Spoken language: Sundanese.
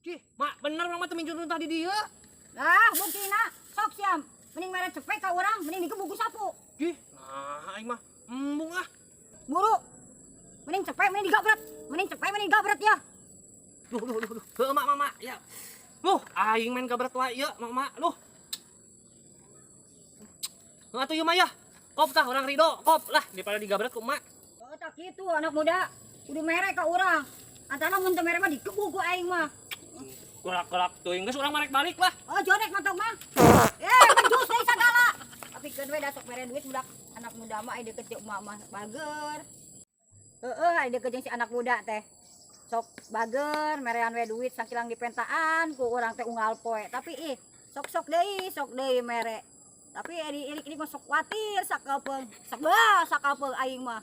Cih, Mak, bener urang mah teu minjun runtah di dieu. Lah, buktina sok siam. Mending mere cepek ka urang, mending digebuk ku sapu. Cih, nah aing mah embung ah. Buru. Mending cepek, mending digabret. Mending cepek, mending digabret ya. Duh, duh, duh, duh. Heuh, Mak, Mak, Mak, ya. Duh, aing main gabret wae ieu, Mak, Mak. Duh. Heuh atuh ieu mah ya. Kop tah urang ridho, kop lah daripada digabret ku emak. Oh, tak gitu anak muda. Kudu mere ka urang. Antara mun teu mere mah digebuk ku aing mah. Golak-golak teuing geus urang marek balik lah. Oh, jonek mantap mah. Eh, menjus deui sagala. Tapi keun we da sok mere duit budak anak muda mah ai deket jeung emak mah bager. Heeh, ai deket jeung si anak muda teh. Sok bager, merean we duit sakilang dipentaan ku urang teh unggal poe. Tapi ih, sok-sok deui, sok deui mere. Tapi ari ilik-ilik mah sok kuatir sakapeung. Sok bah sakapeung aing mah.